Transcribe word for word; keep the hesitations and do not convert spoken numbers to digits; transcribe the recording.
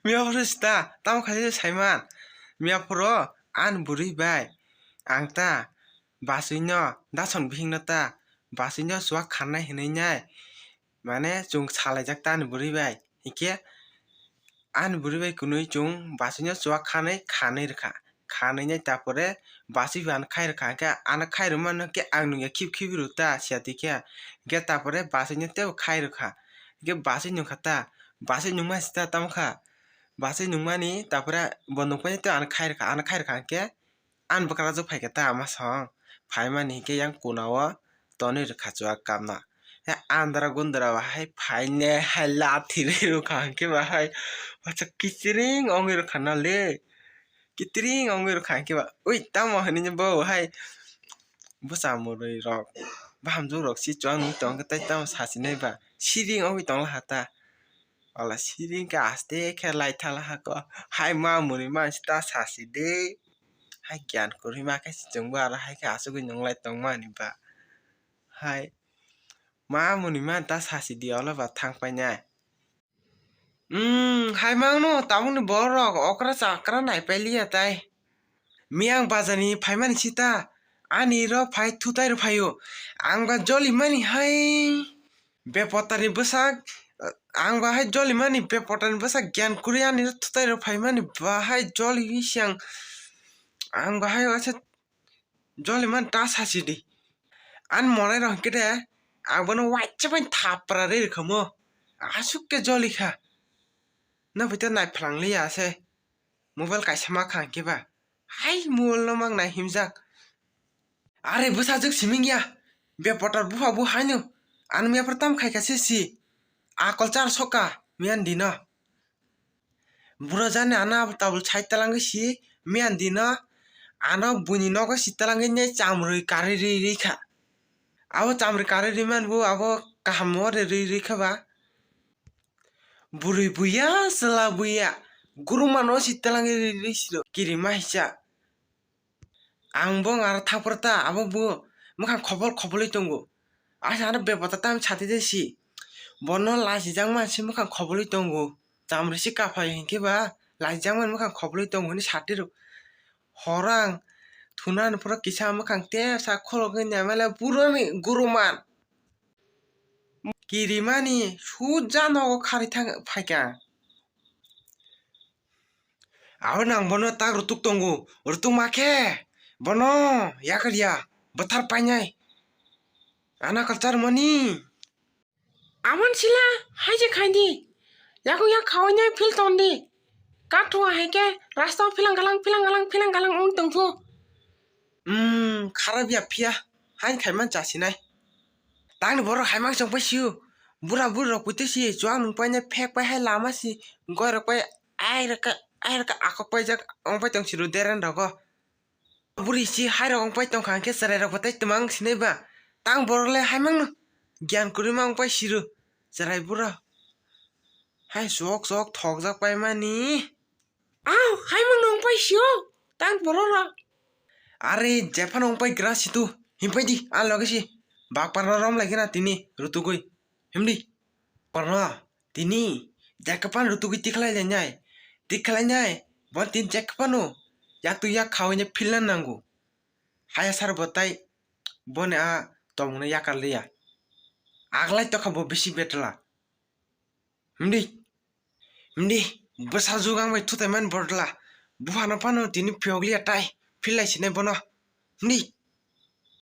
Miya phuru sita, tamo khaisa saiman. Miya phuru ani bwrwi bai ang ta bachwino, dason bihikno ta bachwino chuak kharnai hinwi nai. Mane chwng salaijak ta ani bwrwi bai. Hinkhe ani bwrwi bai kwnwi chwng bachwino chuak khanwi khanwi rwkha. Khanwi nai tapore bachwi bai ano khai rwkha. Hinkhe ano khai rwmano khe ang nungya khip khip rw ta siya twi khe. Hinkhe tapore bachwino teibo khai rwkha. Hinkhe bachwi nungkha ta, bachwi nungma sita tamo kha. Bachwi nungmani tapore bo nungpaini tei ano khai rwkha, ano khai rwkha hinkhe ani bwkrajwk phaikha ta ama song. Phaimani hinkhe yang kunao tonwi rwkha chuak kapna. He andra gundra bahai phaine hai lathi rwi rwkha hinkhe bahai wacha kichiring ongwi rwkha nale. Kichiring ongwi rwkha hinkhe ba, "Ui, tamo?" hinwi bo hai bwsa mwrwi rok, bahamjwk rok si chuak nwi tongkhe tei tamo sasinai ba, siring ongwi tonglaha ta. Wala siring khe aste khe laitha laha ko. Hai ma mwnwi mansi ta sasi de. Hai giyan kwrwi ma khe si chwngbo aro hai khe asugwi nunglai tongmani ba. Hai ma mwnwi man ta sasi di olo ba thang painai. Umm, hai mangno tabukni borok okra chakra naipailiya tai. Miyang bazarni phaimani sita ani ro phai thutai rw phaio. Ang ba jolimani hai. Bepotarni bwsak, ang bahai jolimani bepotarni bwsak giyan kwrwi ani thutai rw phaimani bahai joli siyang ang bahai waisa jolimani ta sasi di. Ani monai rok hinkhe de ang bono waisa bai thapra rwi rwkha mo. Aswk khe joli kha. Nabwita naiphlangli ya se. Mobile kaisa ma kha hinkhe ba. Hai mobile no mang nai himjak. Are bwsajwk siming ya. Bepotar bupha bo haino. Ano miya phar tam khai kha se si. Akol char soka miyan dino. Buro jani ano abo tabul sai talangwi si miyan dino. Ano buini nogo si talangwi ne chamrwi karwi ri ri kha. Abo chamrwi karwi ri man bo abo kaham ore ri ri kha ba. Bwrwi buya, chwla buya, gurumano si twlangwi ri, ri, siro, kirima hisa. Ang bo aro thapar ta, abo bo mwkhang khobol khobolwi tongo. Asa ano bebota tam sati de si. Bono lachijak mansi mwkhang khobolwi tongo. Chamrwi si kaphai hinkhe ba, lachijak mani mwkhang khobolwi tongo hwnwi sati rw. Horang thunani phoro kisa mwkhang tepsa khologwi naimale buroni guruman. Kirimani suja nogo kharwi thang phaikha. Abo nang bono tak rutuk tongo, rutuk ma khe bono yakar ya bwthar painai. Ana kalchar mani. Amon sila, hai je khaidi. Yakung yak khawi nai phil tondi. Kathua hai khe rasta o philang galang, philang galang, philang galang ong tongthu. Hmm, kharap ya phiya. Hain khaiman chasinai. Tangni borok haimang chong pai siu. Bura buri rok pui tei si chuang nung pai nai phek pai hai lama si. Goi rok pai ai raka, ai raka akok pai jak ong pai tong siru deren rogo. Buri si hai rok ong pai tong kha hwnkhe chwrai rok bo tei twmang sinai ba. Tang borok le haimang no. Giyan kwrwi ma ong pai siru. Chwrai bura. Hai sok sok thok jak pai mani. Aw, hai mung nung pai sio, tang borok rok. Are, jephano wng pai gra situ, himpai di, a loge si. Bak parno rom lai gana tini, rutugui. Himdi. Parno, tini, jekhe pan rutugui tikhlai lai nai. Tikhlai nai, bon tin jekhe pano, yak tu yak khawi ne philna nangu. Haya sar bo tai, bone a tomung no yakar liya. Aglai tokha bo bisi betla. Himdi. Himdi. Bwsa jug ang bai thutai man bordla. Buphano phano tini phiyok liya tai. Philai sinai bono. Himdi.